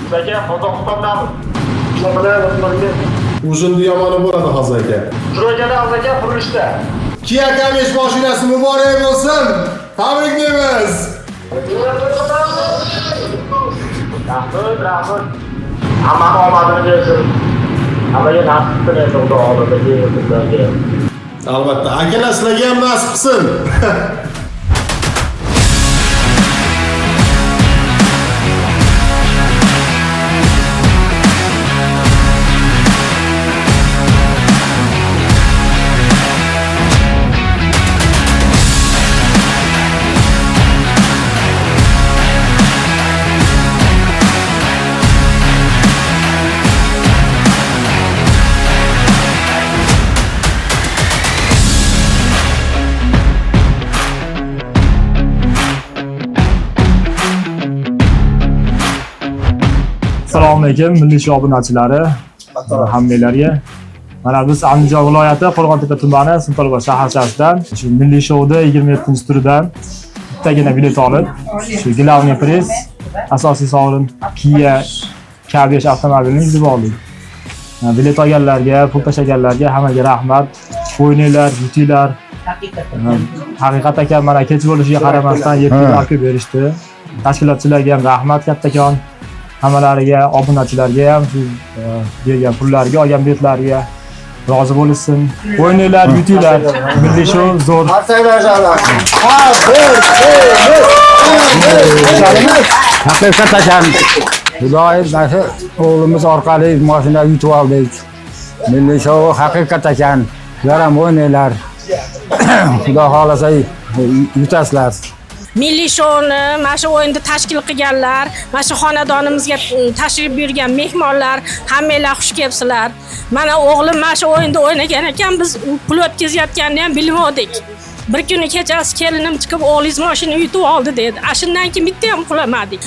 Aka, Qozog'istondanmiz. Ujinni yomoni bo'ladi hozir aka. Jurojadan aka qurilishda. Kia K5 mashinasi muborak bo'lsin. Tabriklaymiz. Rahmat, rahmat. Hammani omadini bersin. Hammaga nasib qilsin endi Xudo xohlasa keyingi kunlarga. Albatta, akalar sizlarga ham nasib qilsin. Assalomu alaykum milliy show obunachilari hammanglarga. Mana biz Andijon viloyati Qo'rg'ontepa tumani Sultonobod shaharchasidan shu milliy shouda 27-turidan bittagina bilet olib, shu главный priz asosiy sovrin Kia K5 avtomobilini yutib oldik. Bilet olganlarga, pul tashlaganlarga hammaga rahmat. O'ynanglar, yutinglar. Haqiqat aka mana kech bo'lishiga qaramasdan yetkazib olib kelib berishdi. Tashkilotchilarga ham rahmat kattakon. Hammalariga, obunachilarga ham shu bergan pullariga, olgan biletlariga rozi bo'lishsin. O'ynanglar, yutinglar. Milliy shou zo'r. Haqiqat ekan. Xudoyim mana shu o'g'limiz orqali mashina yutib oldik. Milliy shou haqiqat ekan. Sizlar ham o'ynanglar. Xudo xohlasa yutasizlar. Milliy shouni mana shu o'yinni tashkil qilganlar, mana shu xonadonimizga tashrif buyurgan mehmonlar, hammanglar xush kelibsizlar. Mana o'g'lim mana shu o'yinda o'ynagan ekan, biz pul o'tkazayotganini ham bilmadik. Bir kuni kechasi kelinim chiqib o'g'lingiz mashina yutib oldi dedi. A shundan keyin bitta ham uxlamadik.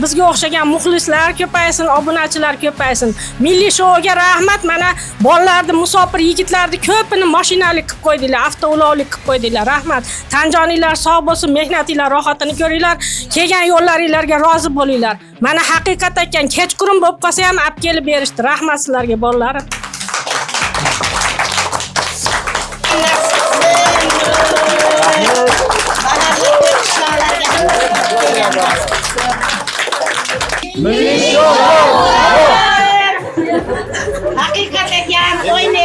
Bizga o'xshagan muxlislar ko'paysin, obunachilar ko'paysin. Milliy shouga rahmat. Mana bolalarni, musofir yigitlarni ko'pini mashinali qilib qo'ydinglar, avtoulovli qilib qo'ydinglar. Rahmat. Tan joninglar sog' bo'lsin, mehnatinglar rohatini ko'ringlar, kelgan yo'llaringlarga rozi bo'linglar. Mana haqiqat ekan, kechqurun bo'lib qolsa ham olib kelib berishdi. Rahmat sizlarga bolalarim. Haqiqat ekan, o'ynanglar.